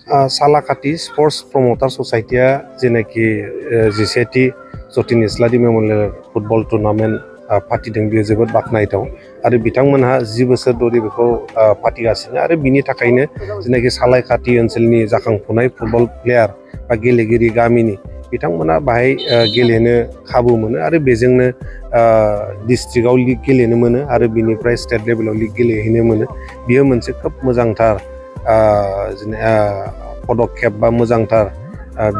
Salakati sports प्रमोटार ससाइटिया जेनाखि 17थि जतिन इस्लारि मेमोरियेल football tournament फाथिदों बेयो जोबोद बाख्नायथाव आरो बिथांमोनहा 10 बोसोर धरि बेखौ फाथिगासिनो आरो बिनि थाखायनो जेनाखि सालाकाटि ओनसोलनि जाखांफुनाय फुटबल प्लेयार बा गेलेगिरि गामिनि बिथांमोना बाहाय गेलेनो खाबु मोनो आरो बेजोंनो डिस्ट्रिक्टआव लिग गेलेनो मोनो आरो बिनिफ्राय स्टेट लेभेलाव लिग गेलेहैनो मोनो बियो मोनसे खोब मोजांथार पदक्षेप बा मोजांथार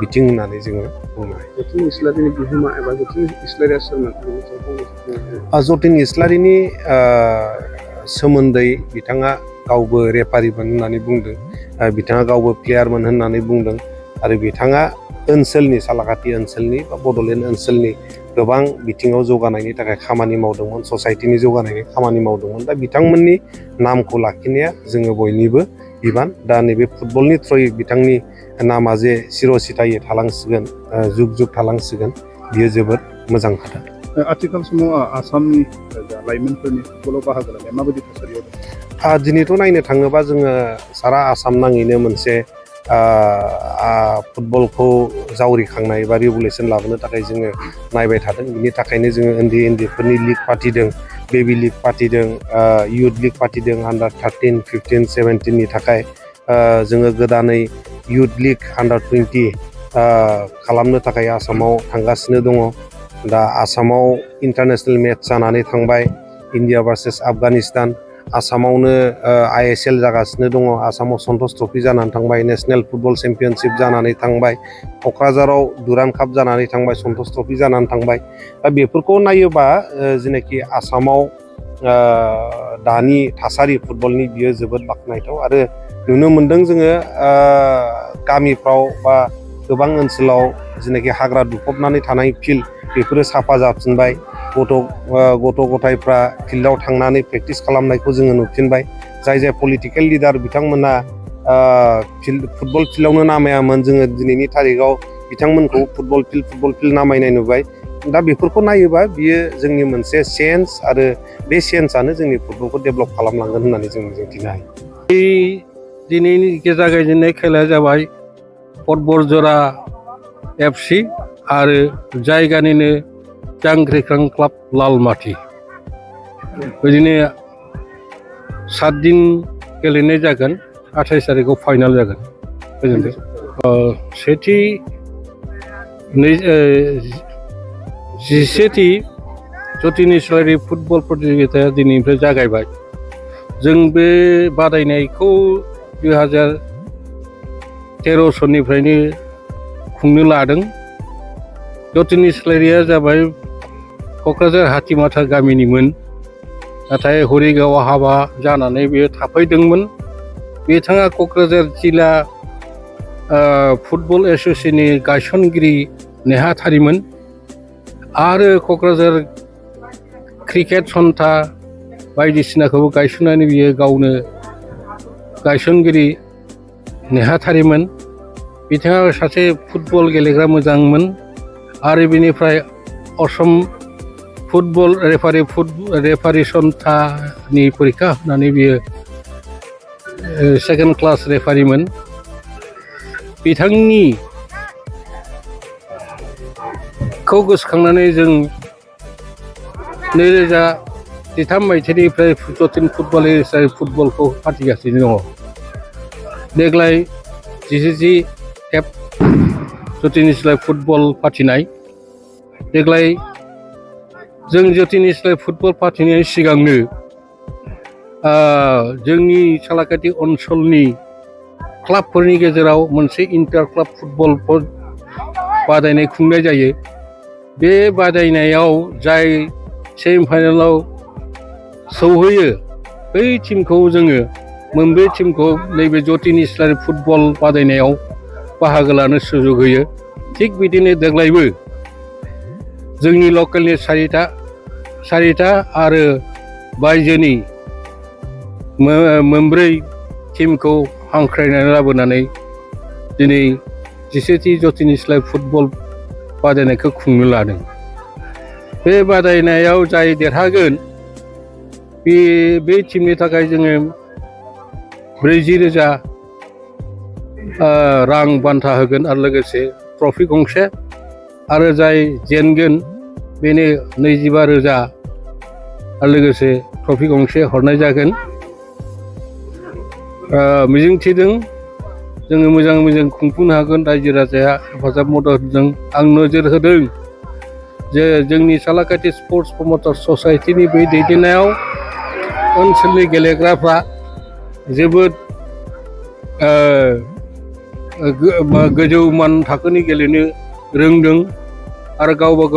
बिथिं होननानै जोङो बुंनो हायो। जतिन इस्लारिनि बिहोमा एबा जतिन इस्लारिया सोरमोन? जतिन इस्लारिनि सोमोन्दै बिथाङा गावबो रेफारिमोन होननानै बुंदों, बिथाङा गावबो प्लेयारमोन होननानै बुंदों आरो बिथाङा ओनसोलनि सालाकाटि ओनसोलनि बा बड'लेण्ड ओनसोलनि गोबां बिथिङाव जौगानायनि थाखाय खामानि मावदोंमोन, ससाइटिनि जौगानायनि खामानि मावदोंमोन। दा बिथांमोननि नामखौ लाखिनाया जोङो बयनिबो बिबान। दा नैबे फुटबलनि थ्रुयै बिथांनि नामा जे सिर'सिथायै थालांसिगोन, जुग जुग थालांसिगोन, बियो जोबोद मोजां खोथा। आथिखाल समाव आसामनि लाइमोनफोरनि फुटबलाव बाहागो लानाया माबायदि थासारियाव दं? दिनैथ' नायनो थाङोबा जोङो सारा आसाम नाङैनो मोनसे फुटबलखौ जावरिखांनाय बा रिभुलेसन लाबोनो थाखाय जोङो नायबाय थादों। बिनि थाखायनो जोङो उन्दैफोरनि लिग फाथिदों, बेबि लिग फाथिदों, इयुथ लिग फाथिदों, आन्डार 13, 15, 17नि थाखाय जोङो गोदानै इयुथ लिग आन्डार 20 खालामनो थाखाय आसामाव थांगासिनो दङ। दा आसामाव इन्टारनेसनेल मेट्च जानानै थांबाय, इन्डिया भार्सेस आफगानिस्तान, आसामावनो ISL जागासिनो दङ, आसामाव सन्तोष ट्रफि जानानै थांबाय, नेसनेल फुटबल चेम्पियनशिप जानानै थांबाय, क'क्राझाराव दुरान्ड काप जानानै थांबाय, सन्तोष ट्रफि जानानै थांबाय। दा बेफोरखौ नायोबा जेनाखि आसामाव दानि थासारि फुटबलनि बियो जोबोद बाख्नायथाव आरो नुनो मोन्दों जोङो गामिफ्राव बा गोबां ओनसोलाव जेनाखि हाग्रा दुफबनानै थानाय फिल्ड बेफोरो साफा जाफिनबाय, गथ' गथायफ्रा फिल्डआव थांनानै प्रेक्टिस खालामनायखौ जोङो नुफिनबाय। जाय पलिटिकेल लिडार बिथांमोना फुटबल फिल्डआवनो नामायामोन, जोङो दिनैनि थारिखआव बिथांमोनखौ फुटबल फिल्ड नामायनाय नुबाय। दा बेफोरखौ नायोबा बियो जोंनि मोनसे सेन्स आरो बे सेन्सआनो जोंनि फुटबलखौ डेभेलप खालामलांगोन होननानै जों मिजिंथिनो हायो। दिनैनि जागायजेननाय खेलाया जाबाय फटबरजरा FC आरो जायगानिनो जांग्रिखां क्लाब लालमाटि। बिदिनो 7 दिन गेलेनाय जागोन, 28 तारिखआव फाइनाल जागोन। जिसेथि जतिन इस्लारि फुटबल प्रतियोगिताया दिनैनिफ्राय जागायबाय। जों बे बादायनायखौ 2013 सननिफ्रायनो खुंनो लादों। जतिन इस्लारिया जाबाय क'क्राझार हाथिमाथा गामिनिमोन, नाथाय हरिगावआव हाबा जानानै बेयो थाफैदोंमोन। बिथाङा क'क्राझार जिल्ला फुटबल एस'सियेसननि गायसनगिरि नेहाथारिमोन आरो क'क्राझार क्रिकेट सन्था बायदिसिनाखौबो गायसननानै बियो गावनो गायसनगिरि नेहाथारिमोन। बिथाङा सासे फुटबल गेलेग्रा मोजांमोन आरो बिनिफ्राय असम फुटबल रेफारि सन्थानि परिखा होनानै बियो सेकेन्ड क्लास रेफारिमोन। बिथांनिखौ गोसोखांनानै जों 2013 मायथाइनिफ्राय जतिन फुटबलखौ फाथिगासिनो दङ। देग्लाय 17 खेब जतिन इस्लारि फुटबल फाथिनाय। देग्लाय जों जतिन इस्लारि फुटबल फाथिनायनि सिगांनो जोंनि सालाकाटि ओनसोलनि क्लाबफोरनि गेजेराव मोनसे इन्टार क्लाब फुटबल बादायनाय खुंनाय जायो। बे बादायनायाव जाय सेमिफाइनालाव सौहैयो बै टीमखौ जोङो मोनब्रै टीमखौ नैबे जतिन इस्लारि फुटबल बादायनायाव बाहागो लानो सुजुग होयो। थिग बिदिनो देग्लायबो जोंनि लकेलनि 4टा आरो बायजोनि मोनब्रै टीमखौ हांख्रायनानै लाबोनानै दिनै 17थि जतिन इस्लारि फुटबल बादायनायखौ खुंनो लादों। बे बादायनायाव जाय देरहागोन बे टीमनि थाखाय जोङो 40,000 रां बान्था होगोन आरो लोगोसे ट्रफि गंसे आरो जाय जेनगोन बेनो 25,000 आरो लोगोसे ट्रफि गंसे हरनाय जागोन। मिजिंथिदों जोङो मोजां खुंफुंनो हागोन। रायजो राजाया हेफाजाब मदद होदों। आं नोजोर होदों जे जोंनि सालाकाथि स्पर्ट्स प्रमटार ससाइटिनि बै दैदेननायाव ओनसोलनि गेलेग्राफ्रा जोबोद गोजौ मान थाखोनि गेलेनो रोंदों आरो गावबा गाव